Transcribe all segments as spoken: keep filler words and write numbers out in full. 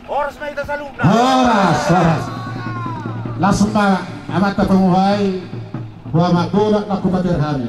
Horas ma hita saluhutna. Horas, horas. Las ma amanta panguhai, boha ma golak na hupater hami.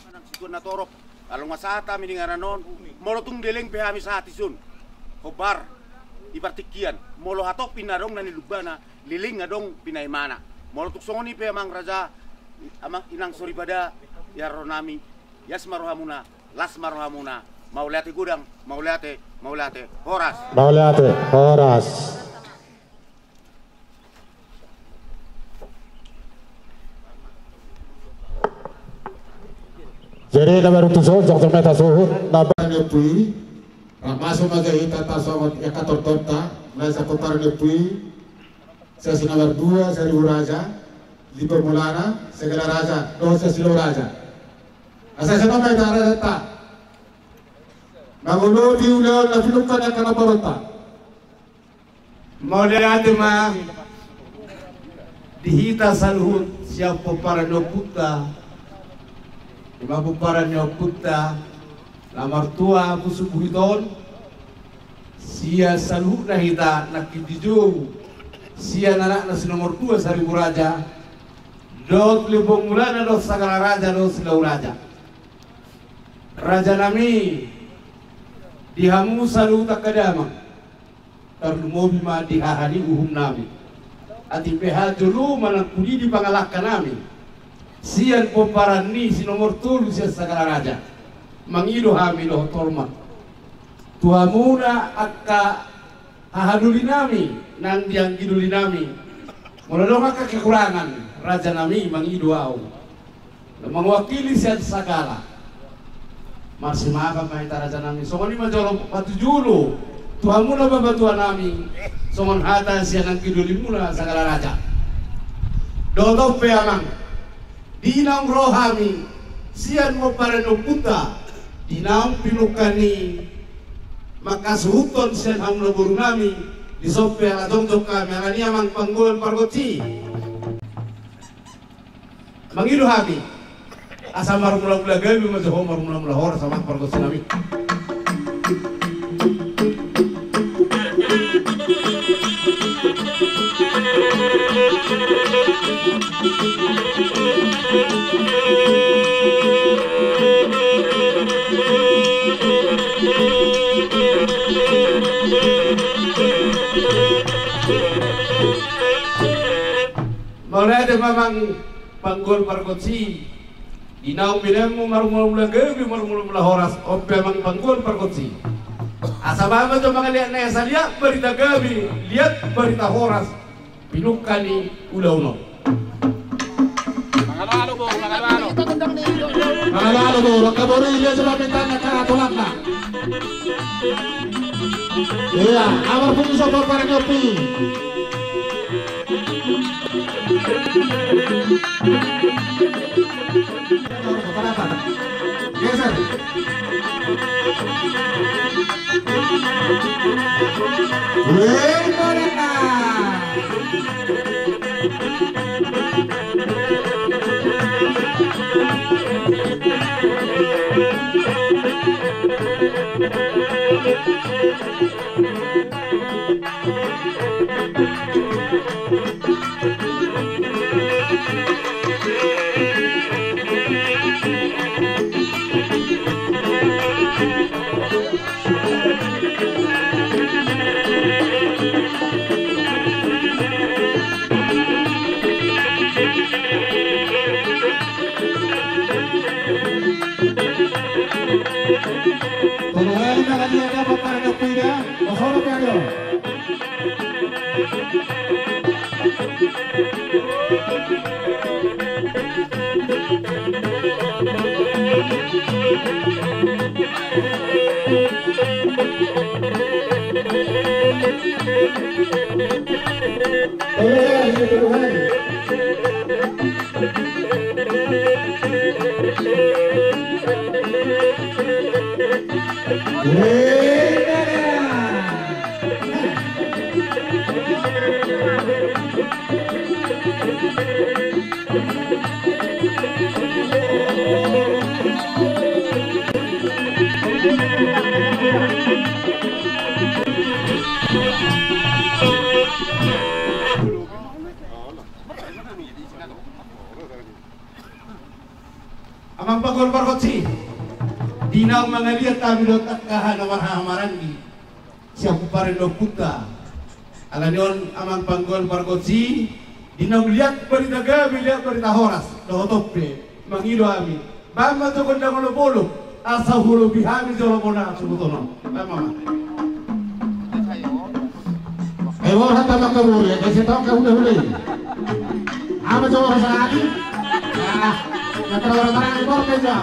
Manang situan na torop, alo nga sahat hami di inganan on, molo tung leleng pe hami sahat dison, hombar di partingkian, molo hatop i na adong na nilumbana, leleng adong pinaimana. Molo tung songon i pe amang raja, amang inang soripada, ia ro nami, ias ma rohamuna, las ma rohamuna, mauliate godang, mauliate, mauliate, horas. Mauliate, horas. Jadi na baru tuso, jok jok meta suhut, na ba- Ni ompu i, rap masuk ma gabe hita tarsongon i angka tortorta, mulai sian pomparan ni ompu i, sian si nomor dua, Saribu Raja, Lipo Mulana, Segala Raja, dohot sian Silau Raja. Asa sian on ma hita raja ta. Mangoloi ulaon na pinungka ni angka na borunta. Mauliate ma di hita saluhut sian pomparan ni ompunta, ima pomparan ni ompunta na martua Pusuk Buhit on, sian saluhutna hita nangkin dijou, sian anakna si nomor dua Saribu Raja, dohot Limbong Mulana dohot Sagala Raja dohot Silau Raja. Raja nami, di hamu saluhut angka damang, tarlumobi ma di haha ni uhum nami. Atik beha jolo manang pudi di pangalangka nami, sian pomparan ni si nomor tolu sian Sagala Raja, mangido hami dohot hormat tu hamuna angka haha doli nami nang di anggi doli nami. Molo adong angka kekurangan, raja nami, mangido ahu na mangwakili sian Sagala. Marsimaafan ma hita raja nami. Songon i ma jolo patujolo tu hamuna bapa tua nami, songon hata sian anggi dolimuna Sagala Raja. Dohot on pe amang, di naung ro hami sian pomparan ni ompunta, di naung pinungka ni mangkasuhuthon sian hamu na boru nami, dison pe ala jongjong hami, ala ni amang panggoan pargonsi. Mangido hami, asa marmula-mula gabe ma jo ho, marmula-mula horas amang pargonsi nami. Mauliate ma amang panggoan pargonsi. Di naung binaenmu marmula-mula gabe, marmula-mula horas, on pe amang panggoan pargonsi. Asa bahen ma jo mangaliat na esa liat barita gabe, liat barita horas, pinungka ni ulaon on. Mangalo-alo boru, mangalo-alo. Mangalo-alo boru, angka boru i liat jo pamintaan na angka tulangna. Ia, amar putus apa parang nyopi. Geser. Weh, mereka. Amang Panggol Pargonsi, di naung mangaliat hami dohot angka hata na marhahamaranggi sian pomparan ni ompunta. Alani on, Amang Panggol Pargonsi, di naung liat barita gabe, liat barita horas, dohot on pe mangido hami, bahen ma jo gondang olopolop, asa huolopi hami jolo bona suhut on. Bahen ma ma. Ai borhat amang kabur, ya, kasi tau ka hulahula i. Ama jo borhat sahali. Ah, na tara-tara i borhat jo.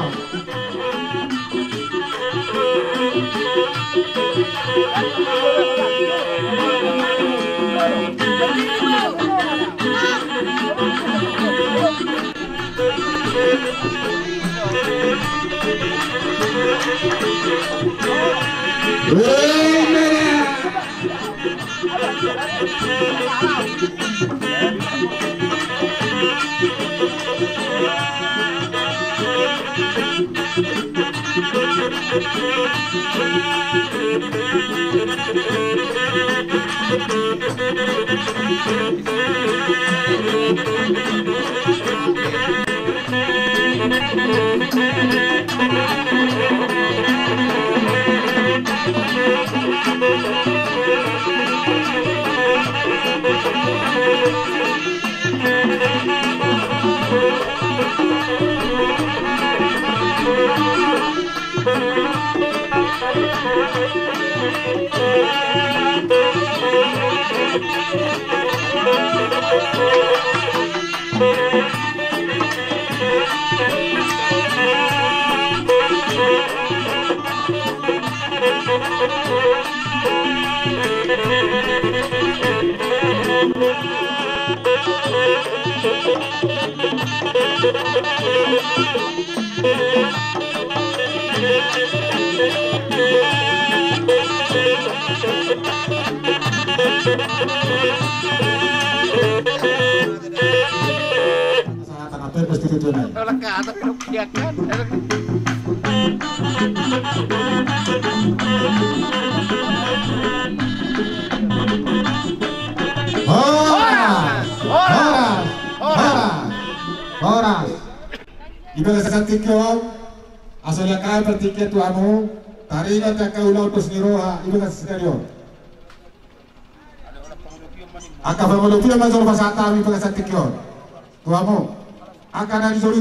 Horas! Horas! Horas! Horas! Di bagasan tingki on, asa diangka partingkian tu hamu, taringot angka ulaon dos ni roha di bagasan sadari on. Angka pangulopion ma jolo pasahat hami di bagasan tingki on tu hamu. Angka na di jolo